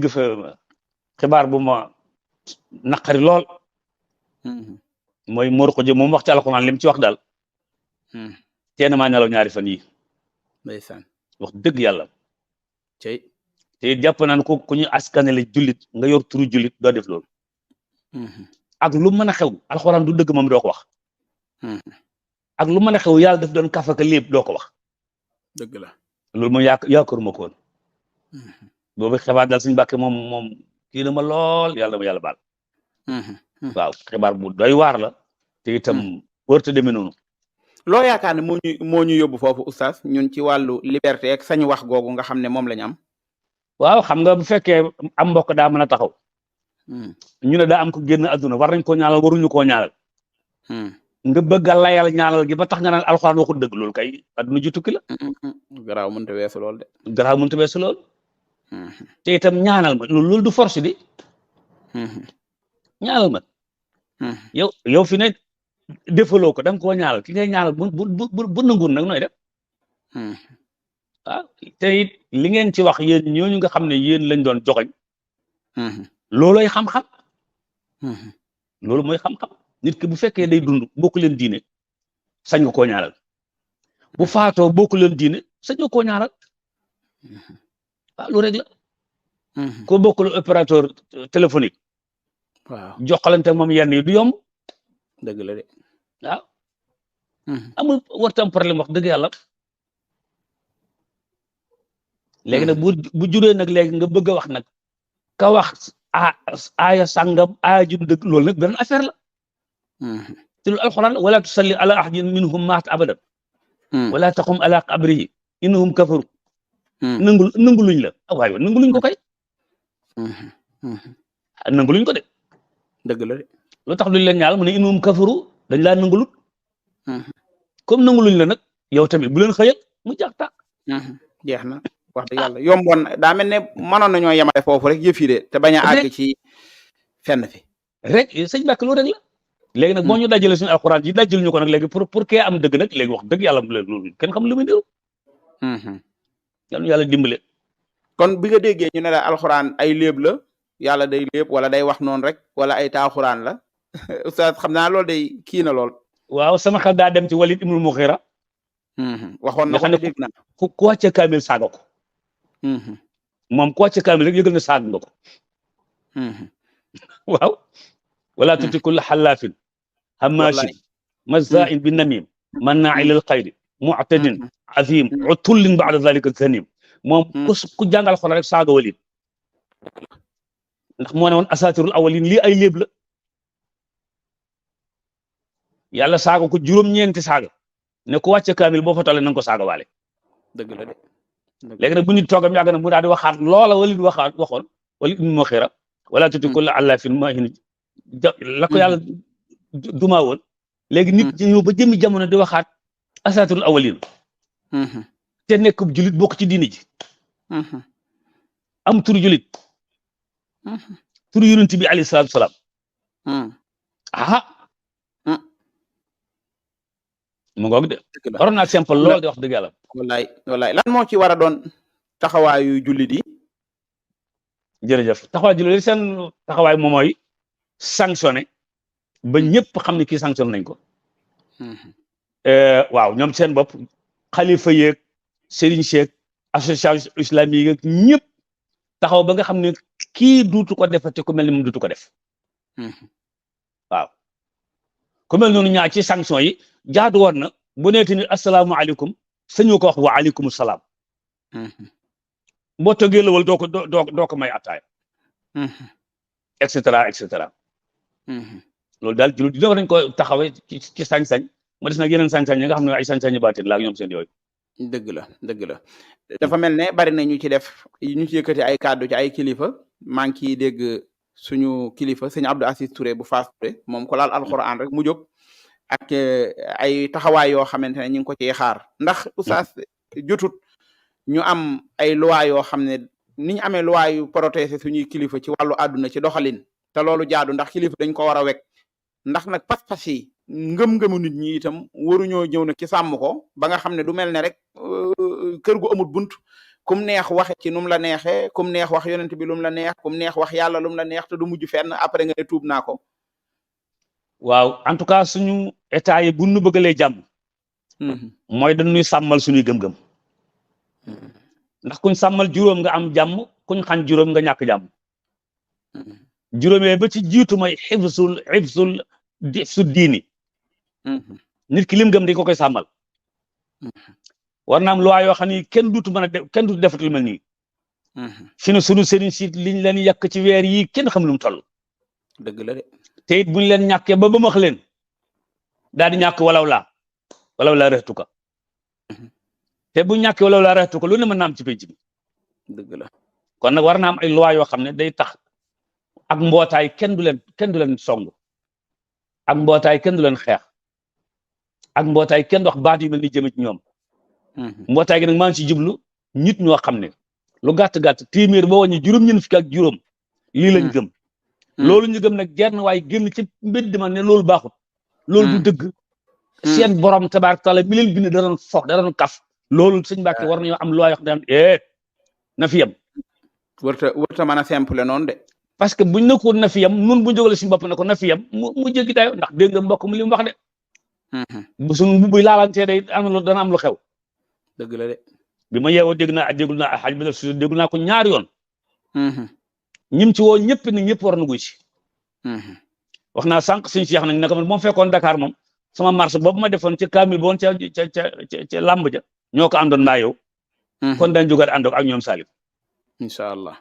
fa xibaar bu ma naqari lool mooy Mor Xuja moom wax ci alxuraan lim ci wax daal teena maa nelaw ñaari fan yi ndeysaan wax dëgg yàlla cey te jàpp naan ku ñu askanale jullit nga yor turu jullit doo def loolu ak lu mën a xew alxuraan du dëgg moom doo ko wax ak lu mën a xew yàlla daf doon kafaka lépp doo ko wax dëgg la loolu moom yaakaaruma ko woon boobu xibaar daal suñu Mbàkke moom kii na ma lool yàlla ma yàlla baal waaw xibaar bu doy waar la te itam wërta demee noonu loo yaakaar ne moo ñu yóbbu foofu oustaz ñun ci wàllu liberté ak sañ wax googu nga xam ne moom lañu am waaw xam nga bu fekkee am mbokk daa mën a taxaw ñu ne daa am ko génn adduna war nañ koo ñaanal waruñu koo ñaanal nga bëgg a layal ñaanal gi ba tax nga naan alxuraan waxul dëgg loolu kay adduna ju tukki la garaaw mënta weesu lool de garaaw mënta weesu lool te itam ñaanal ma loolu du force di ñaanal ma yow fi ne defaloo ko da nga koo ñaanal ki ngay ñaanal bu nanguwul nag nooy def ah te it li ngeen ci wax yéen ñooñu nga xam ne yéen lañ doon joxoñ looloy xam-xam loolu mooy xam-xam nit ki bu fekkee day dund bokku leen diine sañ nga koo ñaanal bu faatoo bokku leen diine sañ nga koo ñaanal ah loolu rek la ko bokkul opérateur téléphonique waaw joxalante moom yenn yi du yomb dëgg la de waaw amul wartam problème wax dëgg yàlla léegi nag bu juree nag léegi nga bëgg a wax nag ka wax aaya sàngam aaya ju dëgg loolu nag beneen affaire la te lu alxuraan wala tusalli ala ahadin minhum maat abadan wala taqum ala qabrihi innahum kafaru nanguluñ la waaye nanguluñ ko kay nanguluñ ko de dëgg la de lu tax duñ leen ñaal mu ne innahum kafaru dañ laa nangulut comme nanguluñ la nag yow tamit bu leen xëyal mu jax tàq jeex na wax dëgg yàlla yomboon daa mel ne mënoon nañoo yemale foofu rek yëf yi de te bañ a àgg ci fenn fi rek sëñ Mbàkke loolu rek la léegi nag boo ñu dajale suñu alxuraan yi dajal ñu ko nag léegi pour kee am dëgg nag léegi wax dëgg yàlla loolu kenn xam lu muy niru yal na yàlla dimbale kon bi nga déggee ñu ne la alxuraan ay léeb la yàlla day léeb wala day wax noonu rek wala ay taaxuraan la oustaz xam naa loolu day kii na lool waaw sama xel daa dem ci Walid ibnul Mughira waxoon na ko ne dégg naa ku wàcce kaamil saaga ko moom ku wàcce kaamil rek yëgal na saag nga ko waaw wala tuti kulla xallaafin hammaashin mazza'in bi namim mannaa'i lil xayri mu'tadin azim utullin ba'da zalika zanim moom ku jàngal xol rek saaga Walid ndax moo ne woon asatirul awalin lii ay léeb la yàlla saaga ko juróom-ñeenti saaga ne ku wàcce kaamil boo fa tolle na nga ko saaga waale dëgg la de léegi nag bu nit toogam yàgg nag mu daal di waxaat loola Walid waxoon Walid ibn Mughira wala tuti kulla allaafin mahin la ko yàlla dumaa woon léegi nit ñëw ba jëmi jamono di waxaat asatirul awalin te nekk julit bokk ci diini ji am turu julit turu yonent bi alayhi salaatu salaam mu ngoog de waroon naa simple lool di wax dëgg yàlla wallaay lan moo ci war a doon taxawaayu jullit yi jërëjëf taxawaay jullit yi seen taxawaay moom mooy sanctionné ba ñëpp xam ne kii sanctionné nañ ko waaw ñoom seen bopp xalifa yeeg sëriñ cheikh association islamique yeeg ñëpp taxaw ba nga xam ne kii duutu ko defate ku mel ni moom duutu ko def waaw ku mel noonu ñaar ci sanction yi jaadu woon na bu neeti ni asalaamaaleykum sañoo ko wax wa aleykum salaam boo toggee lawal doo ko may attaaya et cetera et cetera loolu daal jullit dina war nañ ko taxawee ci sañ-sañ ma des nag yeneen sañ-sañ yi nga xam ne ay sañ-sañ yu baatin la ak ñoom seen yooyu dëgg la dafa mel ne bari na ñu ci def ñu ci yëkkati ay kàddu ci ay kilifa maa ngi ciy dégg suñu kilifa sëñ Abdou Assis Touré bu Fass Touré moom ko laal alxuraan rek mu jóg ak ay taxawaay yoo xamante ne ñu ngi ko ciy xaar ndax oustaz jotut ñu am ay loi yoo xam ne ni ñu amee loi yu protéger suñuy kilifa ci wàllu àdduna ci doxalin te loolu jaadu ndax kilifa dañ ko war a wekk ndax nag pas-pas yi ngëm-ngëmu nit ñi itam waruñoo ñëw nag ci sàmm ko ba nga xam ne du mel ne rek kër gu amul bunt kum neex waxe ci num la neexee kum neex wax yonent bi lum la neex kum neex wax yàlla lum la neex te du mujj fenn après nga ne tuub naa ko. waaw en tout cas suñu état yi bu nu bëggalee jàmm mooy dañuy sàmmal suñuy gëm-gëm ndax kuñ sàmmal juróom nga am jàmm kuñ xañ juróom nga ñàkk jàmm juróomee ba ci jiitu mooy xifsul diini nit ki lim gëm di ko koy sàmmal war na am loi yoo xam ni kenn duutu mën a def kenn duutu defat lu mel nii fi ne sunu sëriñ si liñ leen yàq ci weer yi kenn xam lu mu toll dëgg la de te it buñ leen ñàkkee ba max leen daal di ñàkk walaw laa rextu ko te bu ñàkkee walaw laa rextu ko lu ne mën na am ci pénc bi dëgg la kon nag war na am ay loi yoo xam ne day tax ak mbootaay kenn du leen song ak mbootaay kenn du leen xeex ak mbootaay kenn wax baat yu mel ni jëme ci ñoom mbootaay gi nag maa ngi ci jublu nit ñoo xam ne lu gàtt-gàtt téeméer boo wàññi juróom-ñeent fukki ak juróom lii lañ gëm loolu ñu gëm nag genn waaye génn ci mbedd ma ne loolu baaxut loolu du dëgg seen borom tabaaraka taala mi leen bind da doon fox da doon kaf loolu sëñ Mbàkke war nañoo am loo wax daan na fi yem wërta mën a simple noonu de parce que buñ nekkoon na fi yem nun buñ jógale suñu bopp ne ko na fi yem mu jéggi dayo ndax dégg nga mbokk mu li mu wax de bu suñu buy laalantee day dana am lu xew dëgg la de bi ma yeewoo déglu naa xaaj bi su déglu naa ko ñaari yoon ñim ci woo ñëpp ni ñëpp war na guy si wax naa sànq suñu si yax nag naka man moom fekkoon Dakar moom sama marché boobu ma defoon ci kaamil boon ca làmb ja ñoo ko àndoon naa yow kon dañ jógaat ànd ak ñoom Salif incha allah